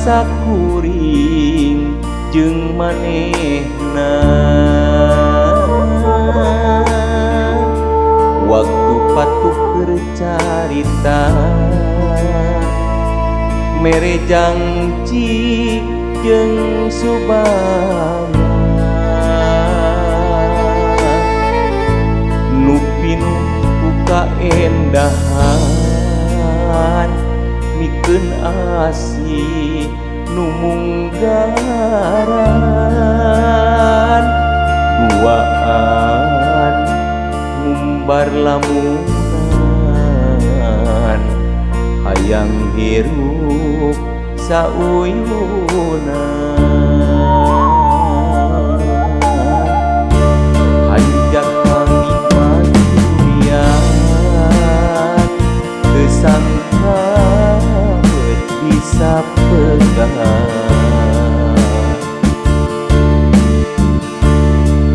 Rasa kuring jeung manehna waktu patuh carita mere jangji jeung Subama nu pinuh ku kaendahan mikeun asih nu munggaran duaan ngumbar lamunan hayang hirup sauyunan hanjak kami paturian teu sangka bisa pegang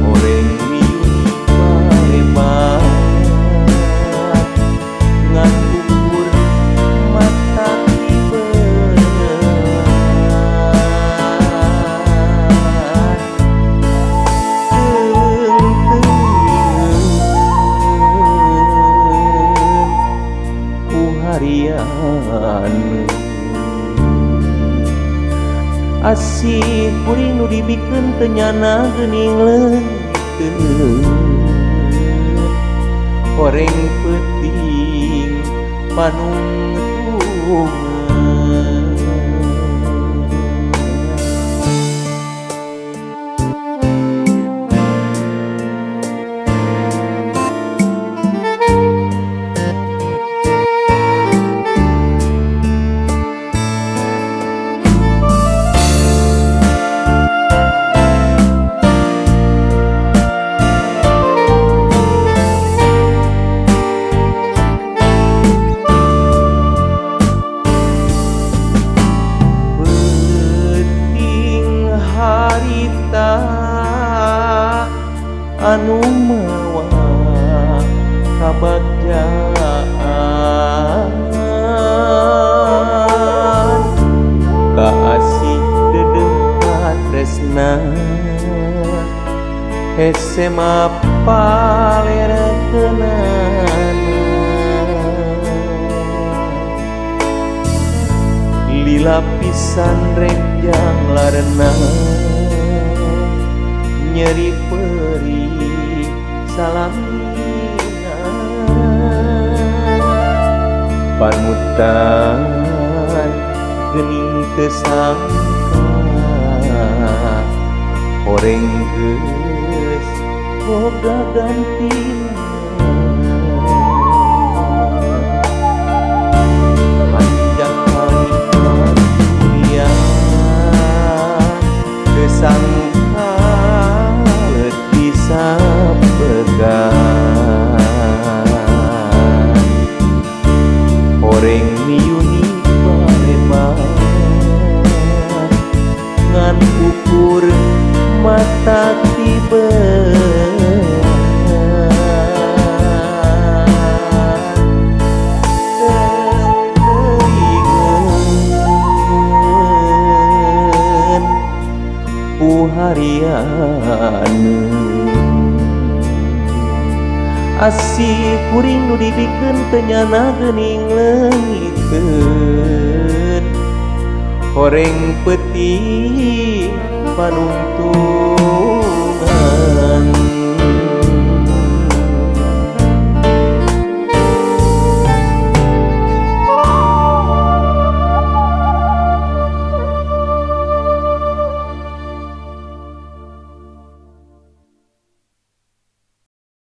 horeng miuni balebat ngan ukur mata tibelat teuing teuingeun ku harian asih kuring nu dibikeun teu nyana geuning leungiteun horeng peuting panungtungan. Anu mawa kabagjaan kaasih dedeh katresna hese mapalerekeunana lila pisan rek jang larena nyeri perih salamina panutan geuning teu sangka horeng geus boga gantina hanjak kami paturian teu sangka bisa pegang horeng miuni balebat ngan ukur mata tibelat teuingeun ku harian asih kuring nu dibikeun teu nyana geuning leungiteun horeng peuting panungtungan.